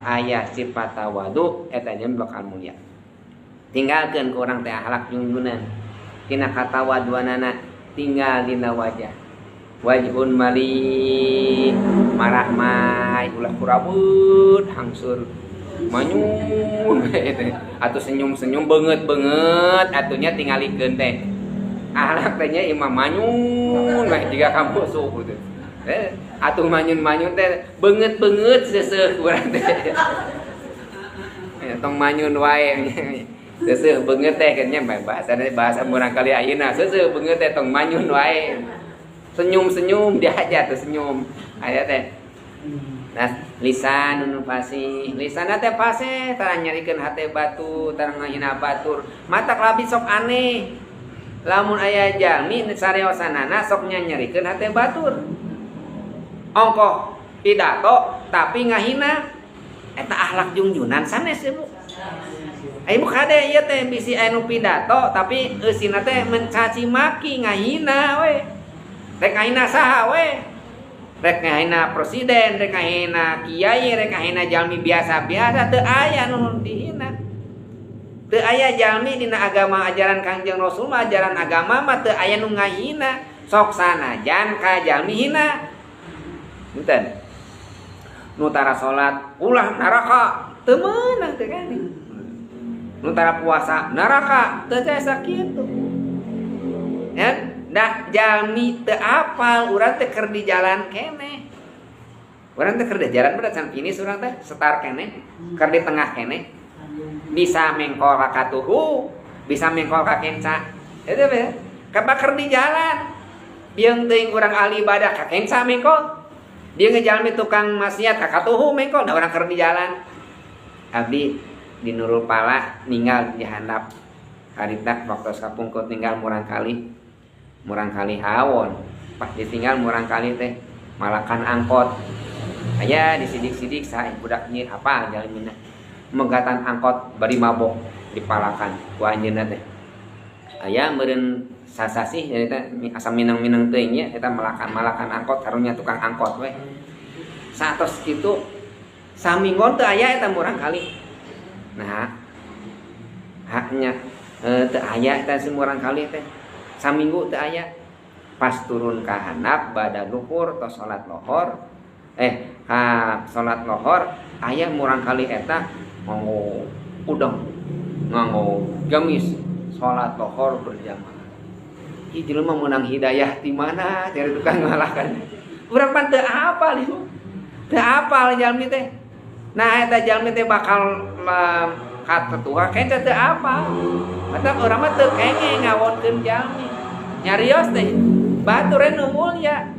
Aya sifat tawadu, eta nya bakal mulia. Tinggalkeun ku urang teh akhlak junjunan. Tina katawaduanana tinggal dina wajah. Wajhun mali marahmai, ulah kurabeut hangsur manyun atau senyum-senyum beungeut-beungeut atunya. Tingalikeun teh akhlak teh nya imam manyun we jiga kamu suhu teh. Atuh manyun-manyun teh beungeut-beungeut seuseuh urang teh. Tong manyun wae, seuseuh beungeut teh nya, bahasa bahasa murang kali ayeuna seuseuh beungeut teh tong manyun wae, senyum-senyum diajar tuh, senyum aya teh. Nah, lisan nu fasih, lisan teh fasih, tara nyerikeun hate batur, tara ngahina batur. Matak labih sok aneh. Lamun aya jalmi sareosanana sok nyerikeun hate batur. Ongkoh pidato tapi ngahina, eta akhlak jungjunan sanes, Ibu? Ibu kade ieu teh bisi anu pidato tapi eusina teh mencaci maki, ngahina we. Rek ngahina saha we? Rek ngahina presiden, rek ngahina kiai, rek ngahina jalmi biasa-biasa, teu aya nu dihina. Teu aya jalmi dina agama ajaran Kangjeng Rasul mah, ajaran agama mah teu aya nu ngahina. Sok sanajan ka jalmi hina. Punten. Nu tara salat ulah neraka, teu meunang teh kan. Nu tara puasa neraka, teu tiasa kitu. Ya, da jalmi teu apal urang teh keur di jalan keneh. Urang teh keur di jalan berat can finish urang teh start keneh, keur di tengah keneh. Bisa mengkol ka katuhu, bisa mengkol ka kenca. Eta teh kabaker di jalan. Biang teuing urang ahli ibadah ka kenca mengkol. Dia ngejalmi tukang maksiat ka katuhu mengkol, da urang keur di jalan. Abdi di Nurul Pala ninggal di handap harita waktu kapungkur tinggal murang kali hawon pas ditinggal murang kali teh malakan angkot aya disidik-sidik sae budak nyi apa jalmina megatan angkot bari mabok dipalakan ku anjeunna teh. Aya meureun sasasih jadi teh asa minang-minang teuing nya eta malakan-malakan angkot, karunya tukang angkot we. Saatos kitu saminggon teu aya eta murang kali. Nah, haknya teu aya eta si murang kali teh saminggu teu aya. Pas turun ka handap bada luhur atau salat lohor, ka salat lohor, aya murang kali eta nganggo udang, nganggo gamis, salat lohor berjamaah. Ieu jelema meunang hidayah di mana cari tukang ngalahkan urang pan teu apal, ieu teu apal jalmi teh. Nah, eta jalmi teh bakal katuha kenca teu apal. Mata urang mah teu kenging ngawonkeun jalmi nyarios teh batur nu mulia.